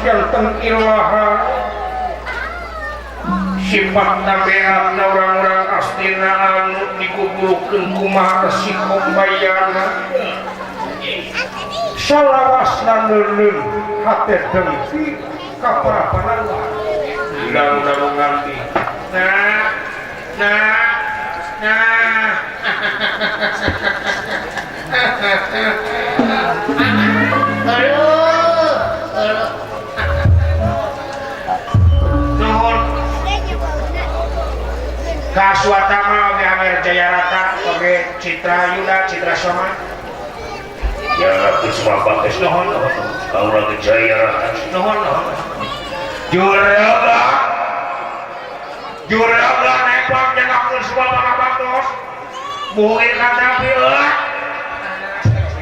janten ilaha sifat tabiatna urang-urang astina anu dikumpulkeun kumaha resiko bayarna salawasna neuleun hate dengki ka parapanan bilang nganti nah nah nah aduh aduh nuhun ka Swatama oge Amer Jayarata oge Citra Yuda Citra Soma ya Kusma Bagus nuhun nuhun kaula ge Jayarata nuhun nuhun juraga juraga nepang jangan Kusma Bagus buhungin kata eueuh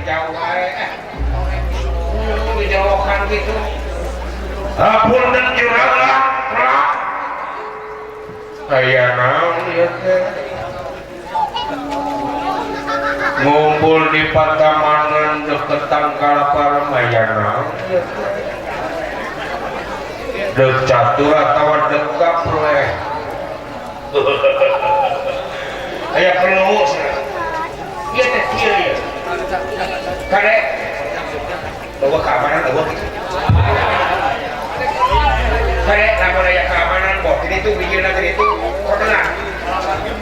jauh wae dijauhkan gitu hapunten juraga aya naon ieu teh ngumpul di patamanan deket tangkal parem aya naon ieu teh deuk catur atawa deuk gapleh aya perlu ieu teh kieu ieu kade eueuh keamanan eueuh kitu kade lamun aya keamanan boh di ditu bijilna di ditu kodelan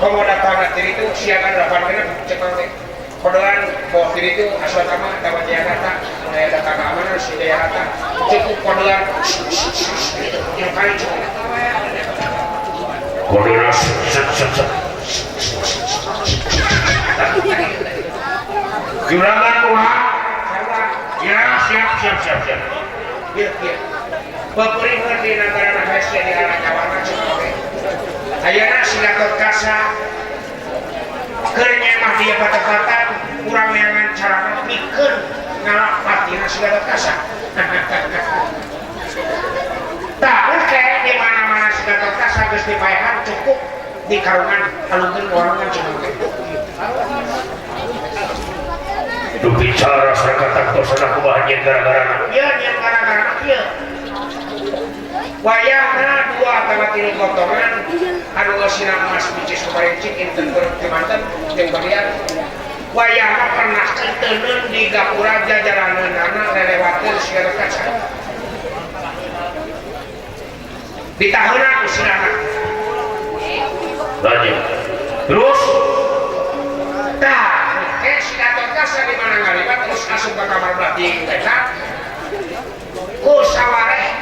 komo datangna di ditu siaga 8 cek teh kodelan boh di ditu Aswatama atawa Jayarata mun aya data keamanan si Jayarata cukup kodelan yang kali cukup kodelan set set set juragan kumaha ya siap siap siap siap ieu kieu peupeurihkeun di nagara hese di arah Jawana cek oge ayeuna si Gatot Kaca keur nyemah dia patepatan urang neangan carana pikeun ngalapat dina si Gatot Kaca tah oke di mana-mana si Gatot Kaca geus dipaehan cukup di karungan alungkeun warungan cukup Duh bicara sareng tosana kumaha nyeun gara-garana ieu nyeun gara-garana ieu wayahna dua atawa tilu potongan anu eusina emas bicis kumarincik inten berkemanten jeung bagian wayahna pernah teuneun di gapura jajaraneunana lelewateun si Gatot Kaca ditaheuna ku sinana lanjut terus tah si Gatot Kaca di mana ngaliwat terus asup ka kamar belati TK ku sawareh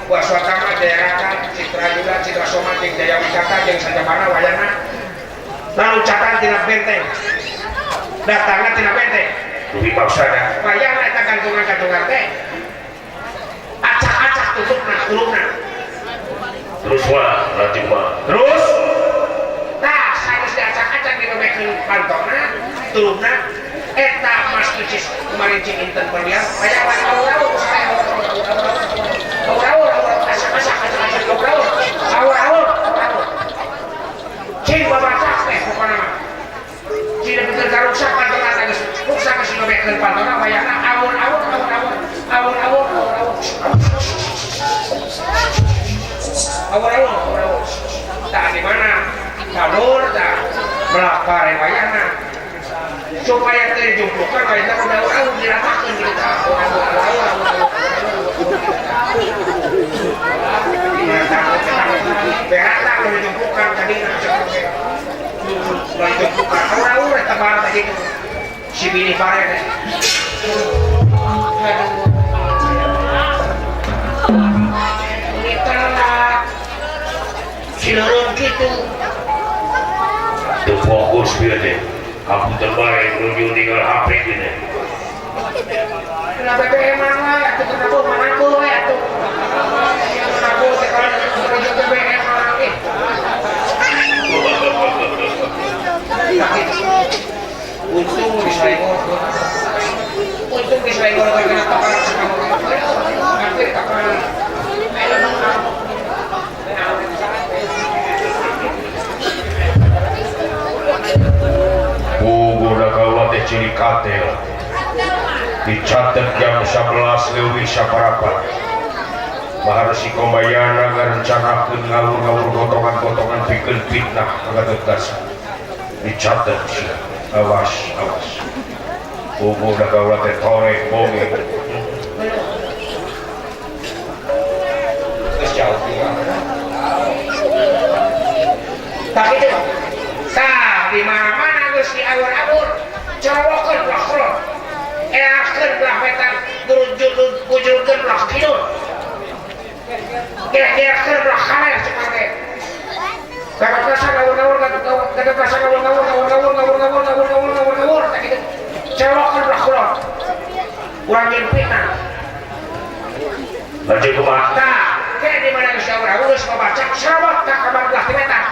Waswatama Jayarata Citra Yuda Citra Soma jeung Jaya Wisata jeung Sajabana wayahna laluncatan tina benteng datangna tina benteng dugi maksana wayahna eta gantungan-gantungan teh acak-acak tutupna kulupna terus wah lanjut mah terus tah sanes diacak-acak dibebekeun pantona tulupna eta mas kicis kumarincing inten berlian wayahna awur-awur awur-awur acak-acak acak-acak awur-awur awur-awur cing babacak teh pokona mah cing depikeun ka ruksak pantona teh geus ruksak geus dibebekeun pantona wayahna awur-awur awur-awur awur-awur awur-awur awur-awur tah di mana kalur tah melakare wayahna supaya teu dijumplukan wayahna kudu awur-awur diratakeun kitu tah awur-awur awur-awur berata udah dijumpukan tadi udah dijumpukan awur-awur eta barang tadi si bini bare teh aduh ini telak si leureun kitu teu fokus bieu teh hapunten bae nuju ninggal HP kieu teh kenapa BBM-an wae atuh kenapa manako we atuh manako teh kalau nuju BBM eh untung di Selangor untung di Selangor kena tokan hampir tokan Puguh da kaula teh ciri katel dicatet jam 11 leuwih saparapat Maharsi Kombayana ngarencanakeun ngawur-ngawur gotongan-gotongan pikeun fitnah ka Gatotkaca. Dicatet sia. Awas, awas. Bobo da kaula teh torek bonge. Geus jauh tak itu. Tah di mana-mana geus diawur-awur, corowokeun belah kulon. Eakeun belah wetan, bujurkeun belah kidul. Kira-kira belah kaler cuma teh. Gatotkaca ngawur-ngawur, Gatotkaca ngawur-ngawur, ngawur-ngawur, ngawur-ngawur, ngawur-ngawur, ngawur-ngawur, tak gitu. Corowokeun belah kulon. Urang jeung fitnah. Lanjut kumaha? Tah, ke di mana geus diawur-awur geus mabaca serobot ka kamar belah wetan.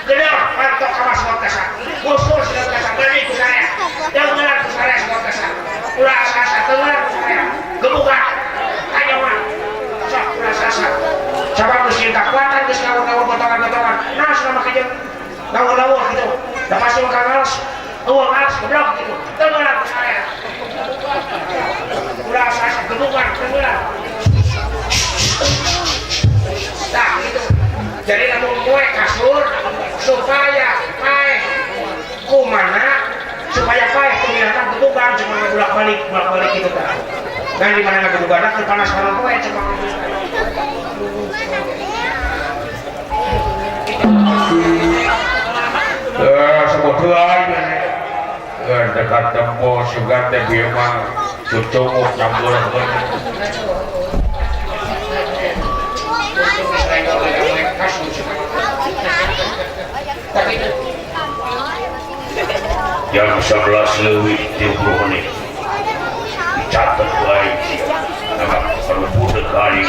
Gedor pantok kamar Gatotkaca. Usul Gatotkaca beli ku saya. Dengeran ku saya Gatotkaca. Ulah asa-asa dengeran ku saya. Gebuka. Kanyawan. Sok ulah asa-asa. Sabab geus jeung kakuatan geus ngawur-ngawur gotongan-gotongan. Nah, sudah make jeung ngawur-ngawur gitu. Da pasti mah ngalos. Eueuh ngalos goblok gitu. Dengeran ku saya. Ulah asa-asa gebukan dengeran. Nah, gitu. Jadi lamun moe kasur supaya paeh kumana supaya paeh kuminatan gebukan cuma bolak-balik bolak-balik gitu kan. Nah di mana gebukan keur panas panas poe cuma Sebetulnya dekat tempo sugan teh bieu mah cucunguk nyambur. Jam 11 leuwih 30 menit dicatat wae agak perlu budak kali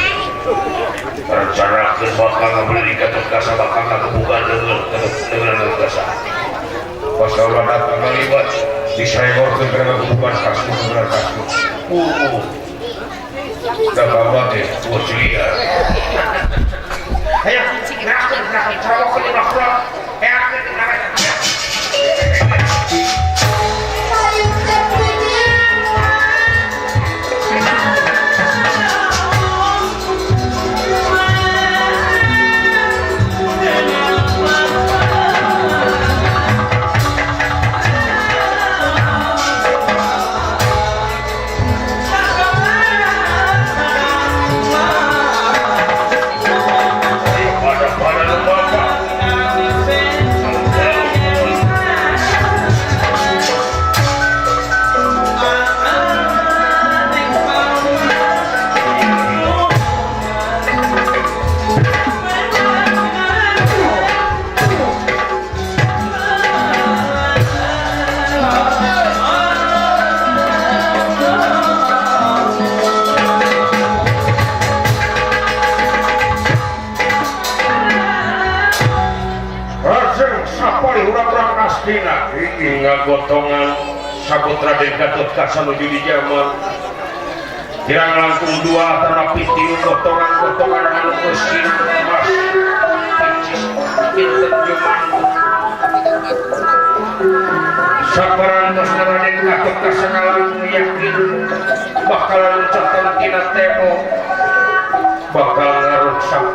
rencanakeun bakal ngabeli Gatotkaca bakal ngagebugan deungeun Gatotkaca. Pas kaula datang ngaliwat disaengorkeun kana ngagebugan kasur bener kasur. Da kaula teh liar. Ayo, gerakkeun, gerakkeun, corowokeun di belah kulon. Eakeun di belah wetan. Gotongan Saputra Raden Gatotkaca nuju di zaman kirang langkung dua tanapi tilu gotongan-gotongan anu mesin emas picis pinten jumangu saparantos Raden Gatotkaca ngalangkung yakin bakalan loncatan tina temo bakal ngaruksak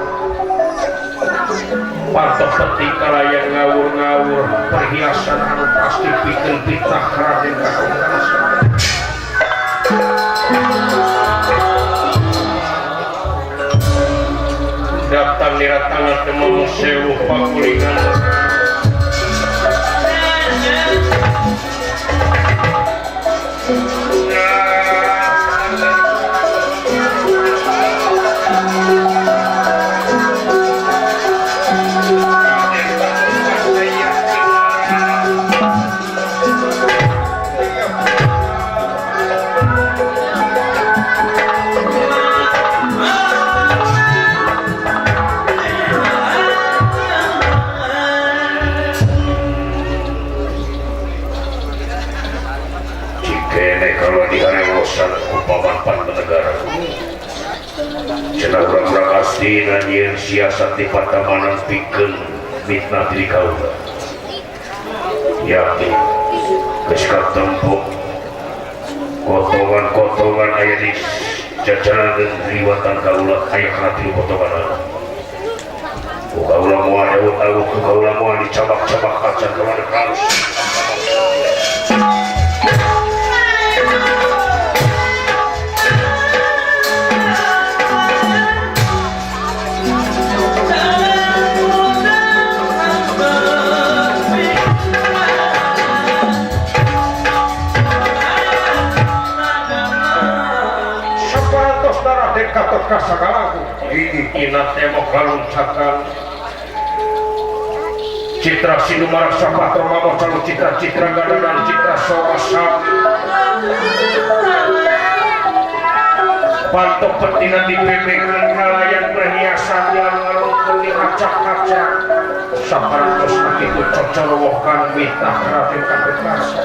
pantok penting kalayan ngawur-ngawur perhiasan anu pasti pikeun fitnah Raden Gatotkaca. Datang niratangan demam sewu pakulingan. Yen siasat di patamanan pikeun fitnah diri kaula yakin geus katempo kotongan-kotongan aya di Jajaran riwatan kaula aya kana tilu potongan. Ku kaula moal dawuh ku kaula moal dicabak-cabak acan ka mana kalus. Ina tembok laluncakan Citra Sindu Maraksa Patroma Mocalu Citra Citra Gadanan Citra Sawasa Pantok petina dipepekeun kalayan perhiasan yang ngalungkeun di acak-acak saparantos kitu cocorowokan mitah Raden Gatotkaca.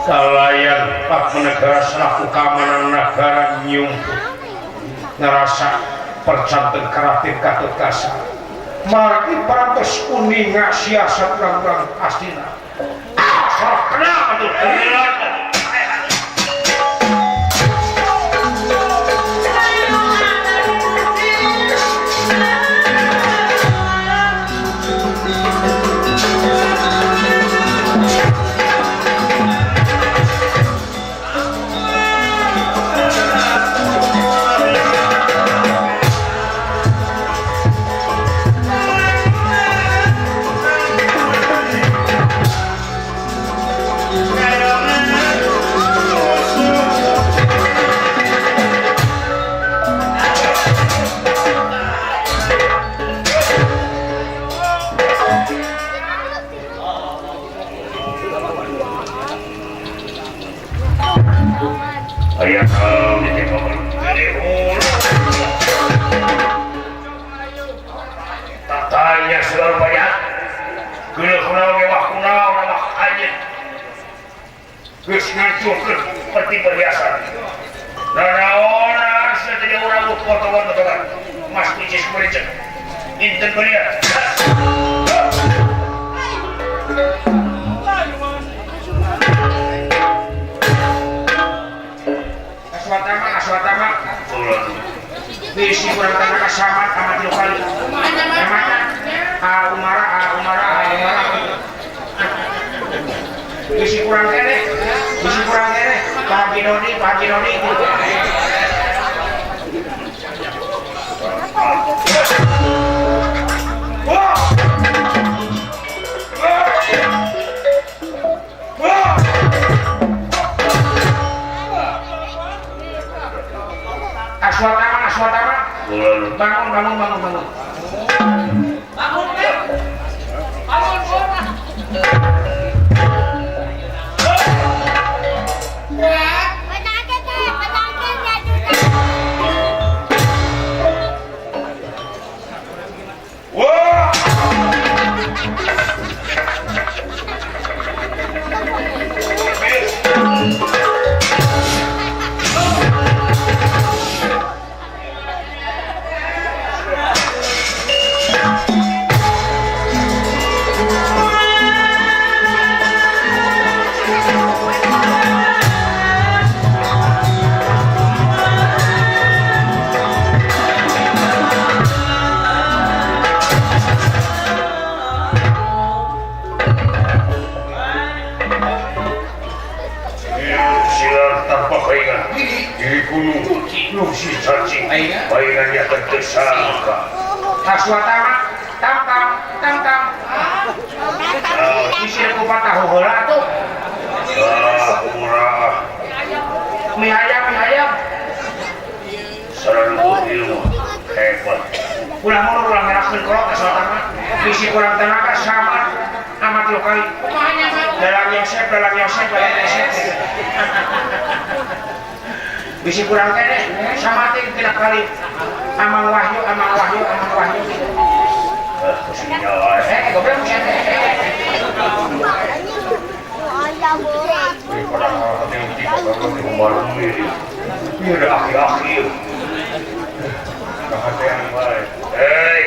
Kalayan Pak Menegara selaku keamanan negara nyumput ngerasa percanten karatir Gatot Kaca. Margi parantos uninga siasat urang-urang Astina. Sok kena atuh seperti perhiasan. Nanaonan saja orang potongan-potongan. Mas picis mericen. Inten belia. Aswatama, aswatama. Bisi kurang tanah samat amat lokal. Mana? A umara, a umara, a umara. Bisi kurang kene, bisi kurang kene. Pak Binoni, Pak Binoni. Aswatama, aswatama. Bangun, bangun, bangun, bangun. Bangun, bangun, bangun. Aswatama, tam tam tam tam. Isi kupat tahu heula atuh. Ah, murah. Mie ayam, mie ayam. Sareng ilmu hebat. Ulah mun ulah ngerakeun kolot aswatama. Bisi kurang tenaga sama amat lo kali. Dalam Yosef, dalam Yosef, dalam Yosef. Bisi kurang kene sama ting tidak kali. Amang Wahyu, Amang Wahyu, Amang Wahyu. Eh, goblok sia teh. Akhir-akhir. Hei,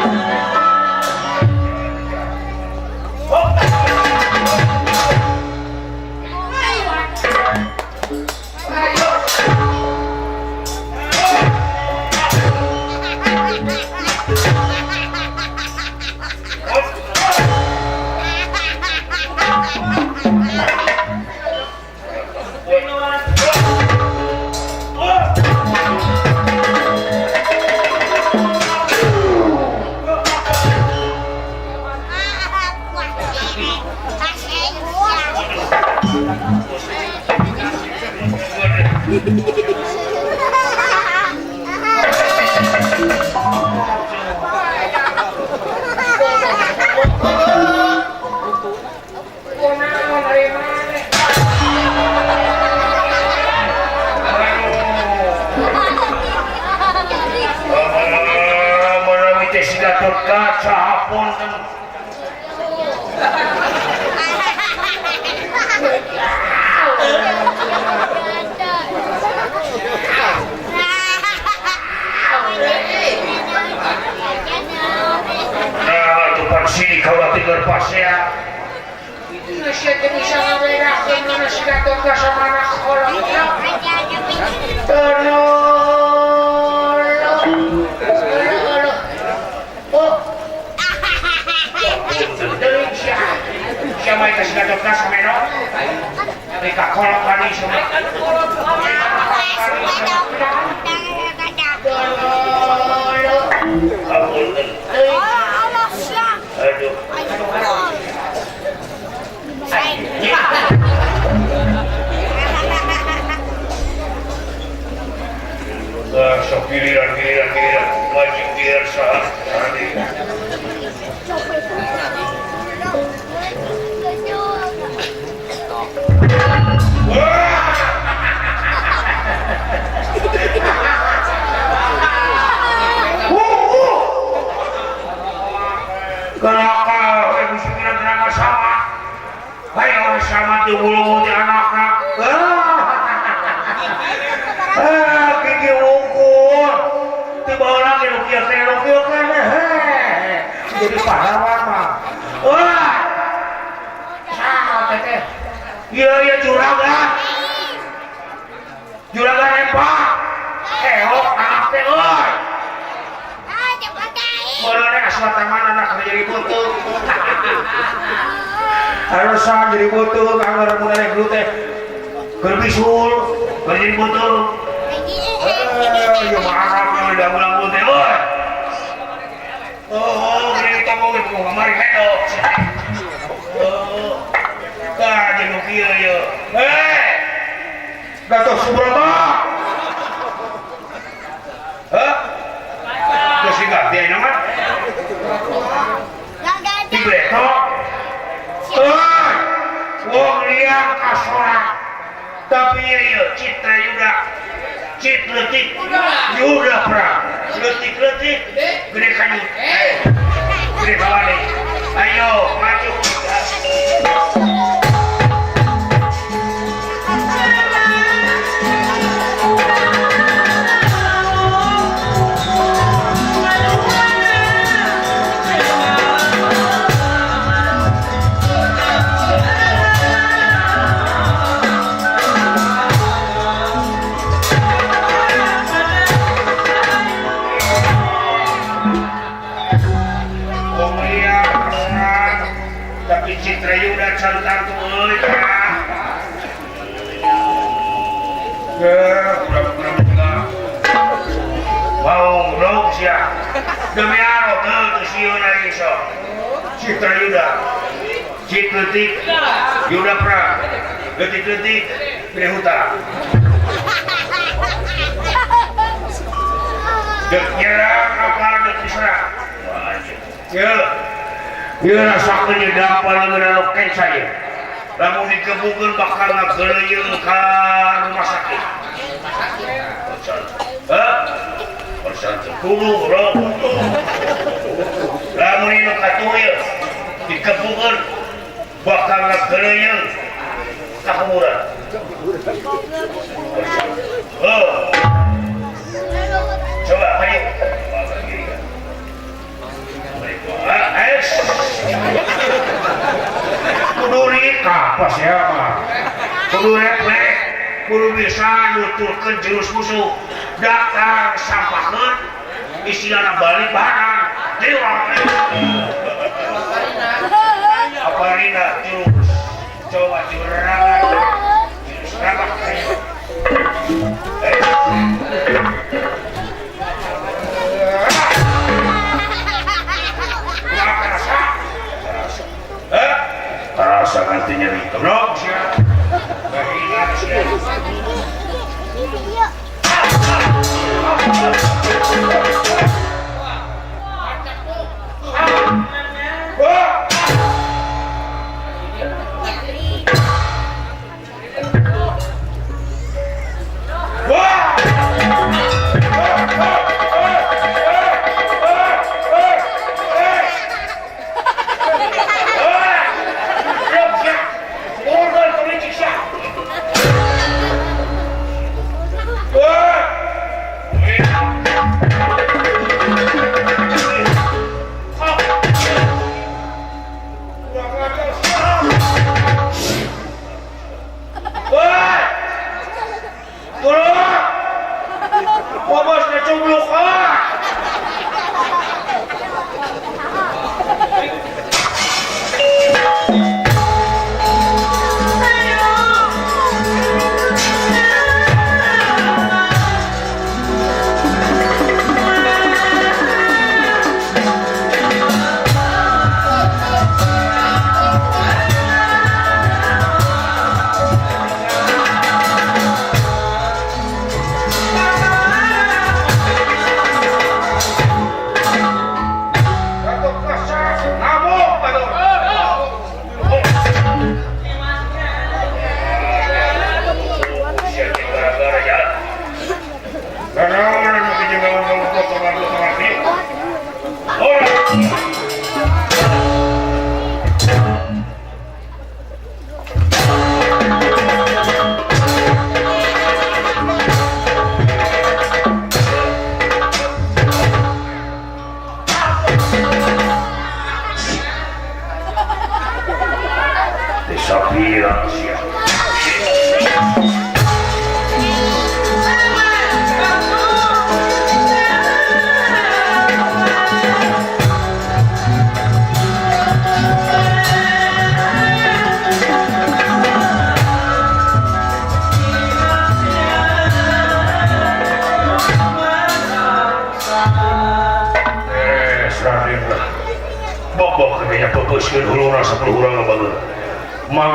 Thank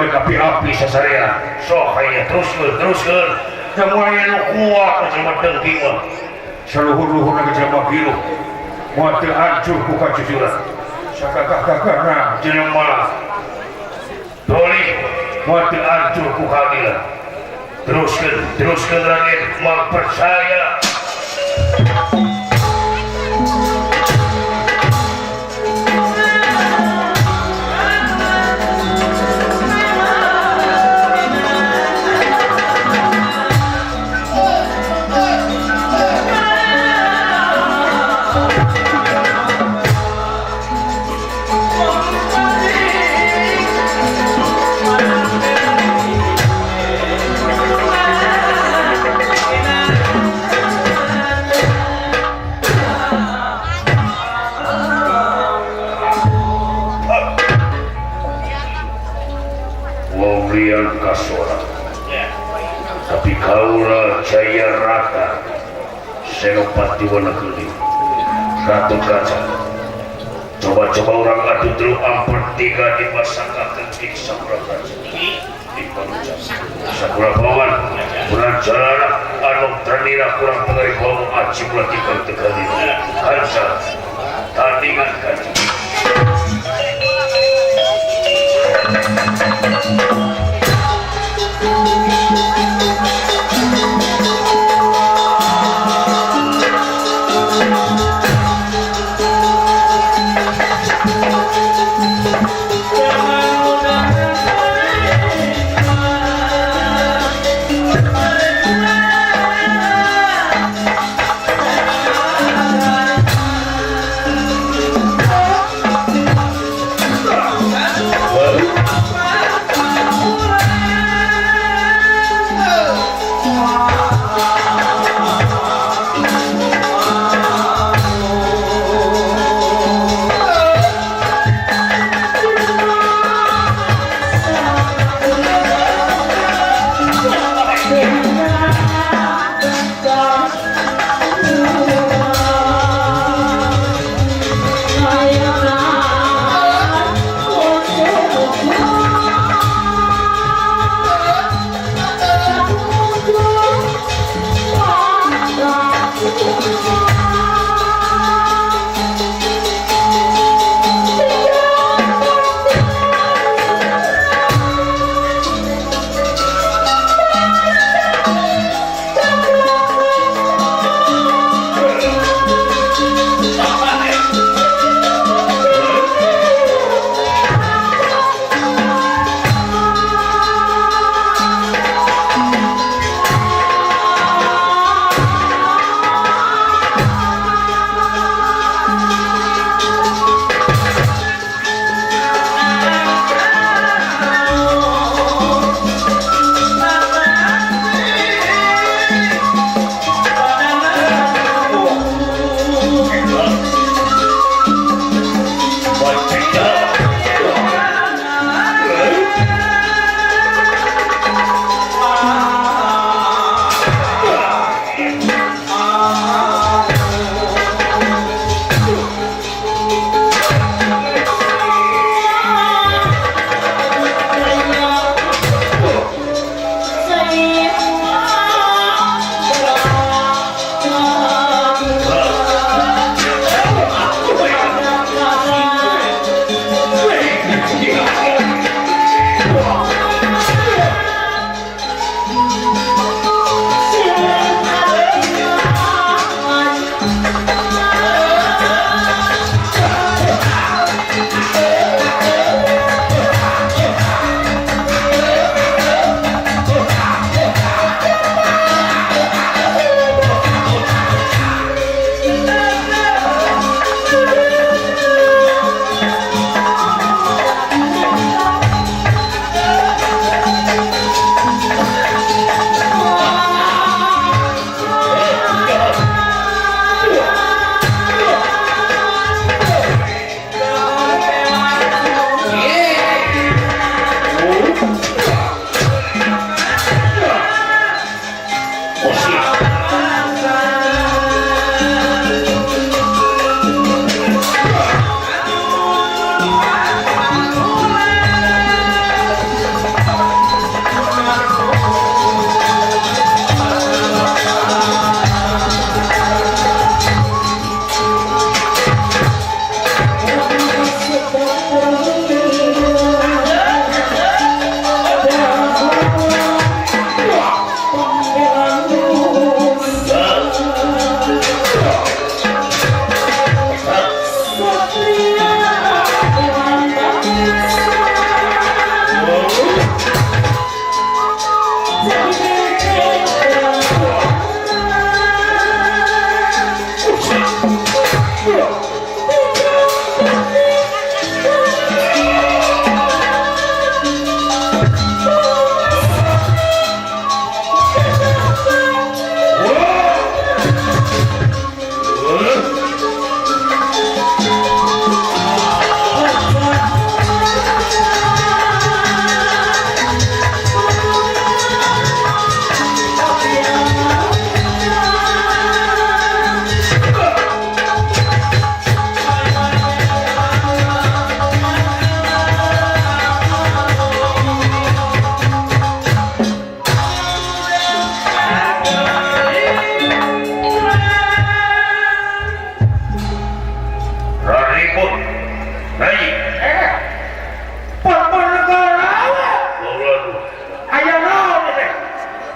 Api-api sasarea sok aya teruskeun semuanya nu kuat jelema dengki mah saluhur-luhurna ke jelema giluh moal teu hancur ku kajujuran sakakakakana jelema dolim moal teu hancur ku keadilan teruskeun Raden moal percaya. Tapi kaula Jaya Rata Senopati Wanakeli Ratu Kaca coba-coba orang adu telu ampun tiga dipasangkakeun di Sakura Kaca di Paluca Sakura Bawan kurang jalana anu ternira kurang pengeri bau aji melatikan tegalina kansa tandingan kaca. Oh!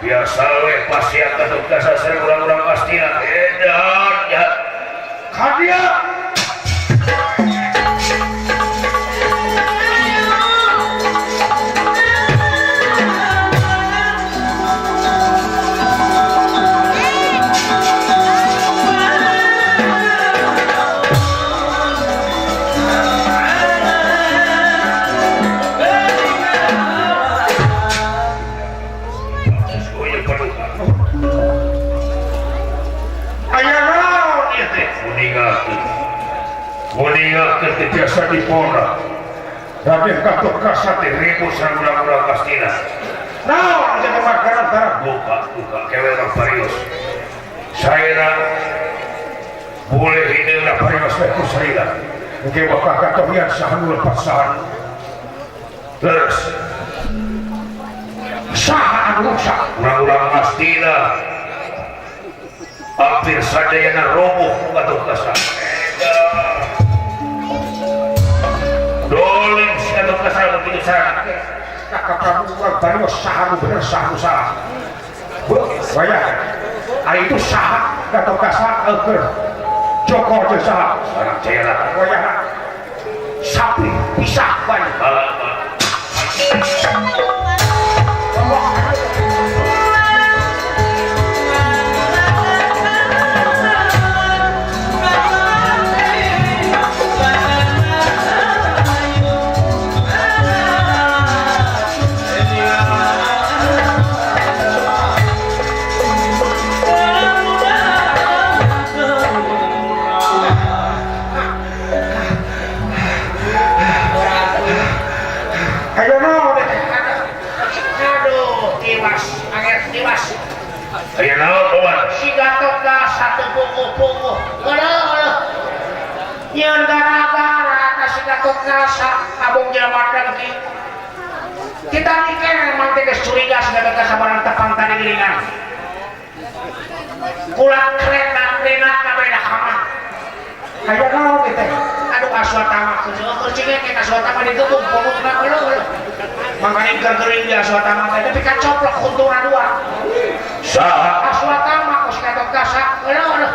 Biasa we pasti akan kasa sareng urang-urang Astina. Edan ya. Kadia. Biasa dipora Raden Gatotkaca teh ribut sareng urang-urang Astina. Naon aja kemakaran tarah buka kewe mah parios. Saena boleh hideungna parios teh ku saena. Engke bakal katohian saha nu lepas saha. Terus saha anu rusak urang-urang Astina hampir sadayana roboh ku Gatotkaca. Dolim si Gatotkaca begitu cara. Kakak Prabu urang barios saha nu bener saha nu salah. Beuh, wayah. Ari itu saha Gatotkaca eueuh. Joko jeung saha? Sareng Jayana. Wayah. Sapi pisah bae. Aya naon kawan? Si Gatotkaca teu punguh-punguh. Eueuh. Nyeun gara-gara ka si Gatotkaca kabung jelema dengki. Kita mikir emang teh geus curiga si Gatotkaca barang tepang tadi geuningan. Kulak kereta rena kabeh dah kamah. Aya naon teh? Aduh Aswatama keur cingek eta Aswatama digebug punguhna eueuh. Mangkaning keur geuring di Aswatama teh tapi kacoplok huntuna dua. Saha Aswatama ku si Gatotkaca eueuh.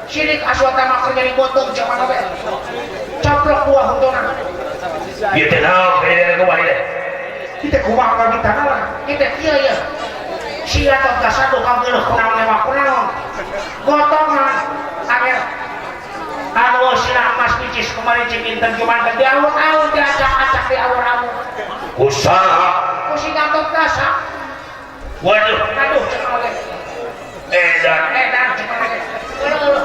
Sirik Aswatama keur nyari botung jeung mana bae. Coplok dua huntuna. Ieu teh naon kaya kumaha ieu? Ieu teh kumaha kabitana lah. Ieu teh ieu ieu. Si Gatotkaca duka geuleuh kunaon lewat kunaon. Gotongan anger anu sina emas picis kemarin cing inten jumanten diawur-awur diacak-acak diawur-awur. Ku saha? Ku si Gatotkaca. Waduh, aduh cek oge. Edan, edan cek oge. Eueuh.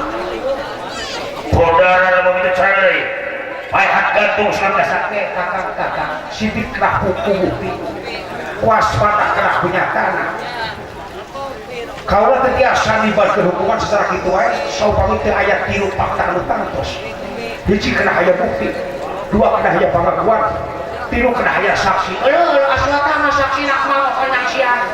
Podara lamun kitu cara deui. Paehat gantung si Gatotkaca. Kakang-kakang sidik lah ku bukti. Waspada kana kunyatana. Kaula teu tiasa nibarkeun hukuman secara kitu wae saupami teu aya tilu fakta anu tangtos. Hiji kana aya bukti, dua kana aya pangakuan, tilu kana aya saksi. Eueuh, Aswatama saksina kumaha panyaksian.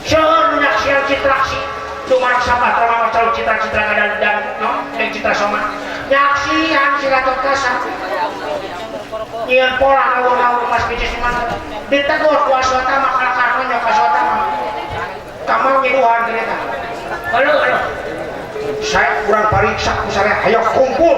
Seueur nu nyaksian citraksi. Dumarak sabah mawa calon citra-citra ngadan no jeung citra soma. Nyaksian si Gatotkaca. Nyieun pola ngawur-ngawur mas bicis mana. Ditegur ku Aswatama kalakar nonyok Aswatama. Kamar ngiduhan cerita. Halo, halo. Saya kurang pariksa ku saya ayo kumpul.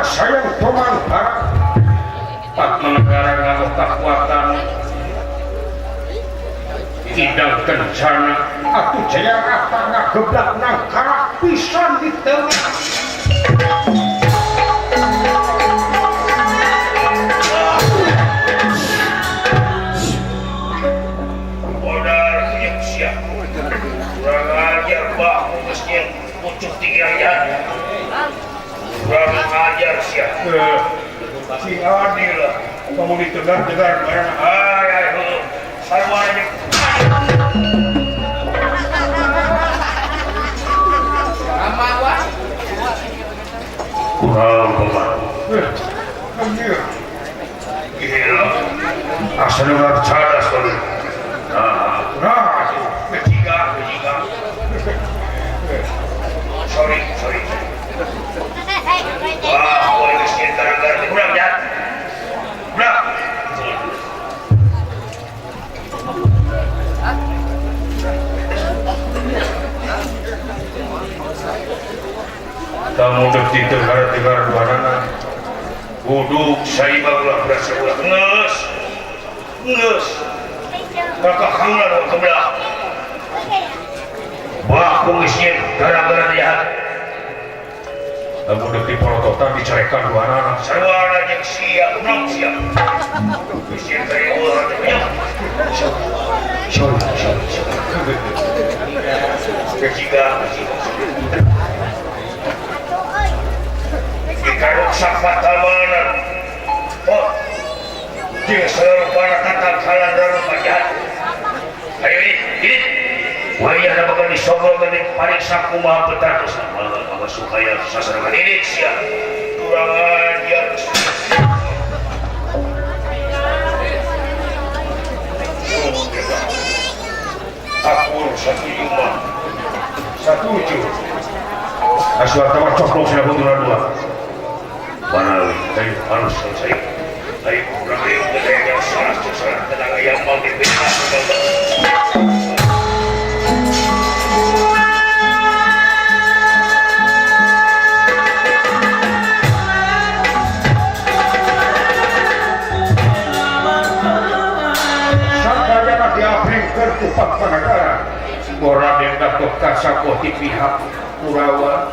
Sayang tomang barang Patmanegara nganggo kakuatan Kidang kencana atuh Jayarata ngageblak nang karak pisan di tengah. Pucuk tinggi aja. Kurang ajar sia. Si adil lah. Kamu ditegar-tegar barang. Ay ay heuh. Sarua jeung kurang pembantu. Gila. Asal dengar cadas kali. Nah, ketiga. Sorry. Wah, boleh miskin gara-gara kurang jahat. Kurang. Kamu detik dengar-dengar warna. Uduk saibah ulah berasa ulah nges. Kakak kangen dong kebelah. Wah, aku miskin gara-gara jahat. Lamun deuk diporototan dicarekan dua anak. Sarwana jeung sia, belum sia. Miskin teh ulah teh nya. Sorry. Ketiga. Dikaruksak patamanan. Oh. Jeung sarupana tatangkalan rupa jahat. Ayo ini. Wayah na bakal disogol gani pariksa kumaha petratus. Mangga sukaya sasarangan ini sia. Kurang ajar. Akur satu mah. Satuju. Aswata mah coplok sina bunturan dua. Mana ayo harus selesai. Ayo kurang ayo yang salah tenang yang mau dibina. Panagara Raden Gatotkaca ti pihak Kurawa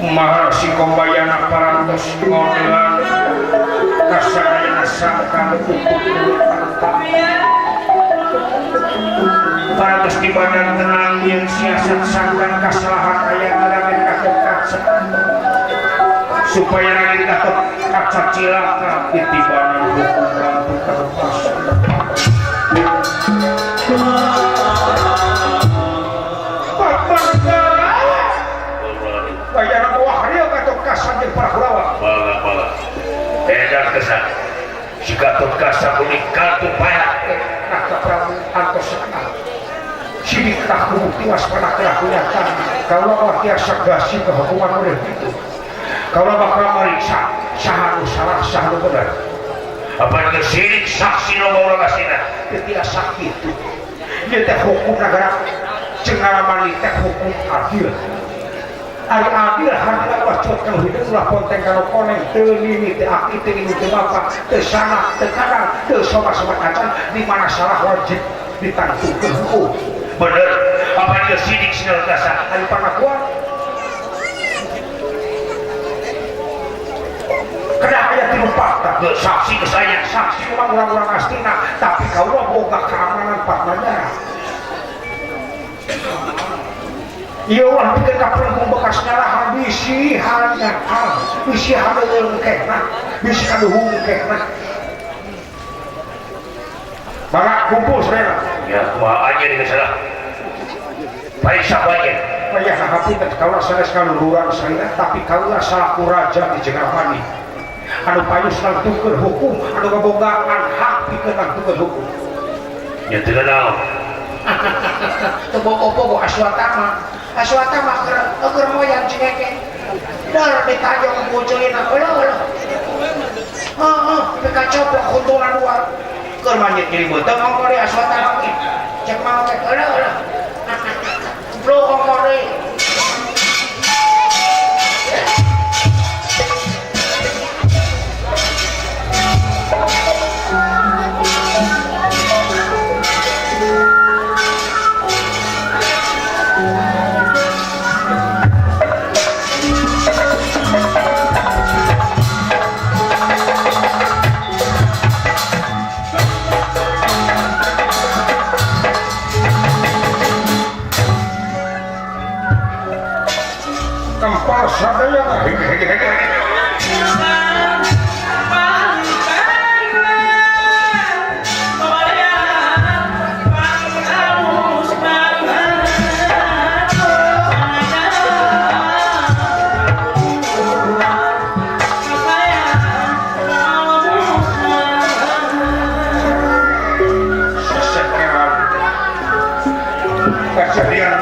Maharsi Kombayana parantos ngodelan kasadayana sangkan parantos di badan tenang yang siasat sangkan kasalahan aya Raden Gatotkaca supaya Raden Gatotkaca cilaka titibanan hukum lampu kertas. Si Gatotkaca kuning kartu payah Naka Prabu antos sekal sidik tahu tiwas pada kelakunyatan kaulah mah tiasa gasi kehukuman oleh itu kaulah bakal meriksa sahanu salah sahanu benar apa sidik saksi nomor gasina tiasa kitu ieu teh hukum nagara cengaraman teh hukum adil. Ari adil harga wacot kanu hideung ulah ponteng kanu koneng teu nini teu aki teu indung teu bapak teu sanak teu kadang teu sobat-sobat acan di mana salah wajib ditangtukeun hukum. Bener apa dia sidik sinal kasa ari pangakuan kedah aya tilu fakta saksi geus aya saksi mah urang-urang astina tapi kaula boga keamanan partnagara. Iya ulah bikin kaperempung bekas nyalahan bisi hanyakal bisi hadeung kehna bisi kaduhung kehna mangga kumpul sadayana ya kumaha aja dengan salah pariksa aja payah hapunten kaula sanes kaluluran salira tapi kaula salaku raja di Jengamani anu payus nangtukeun hukum anu ngabogaan hak pikeun nangtukeun hukum ya teu naon teu bogo-bogo Aswatama Aswatama keur moyang cingeke dar ditajong ku ceulina eueuh eueuh heeh pika coplok huntuna luar keur manjit nyeri beuteung ongko deui Aswatama ge cek mau teh eueuh eueuh blok ongko deui. Kempal sadaya. Hege hege hege. Kesedihan.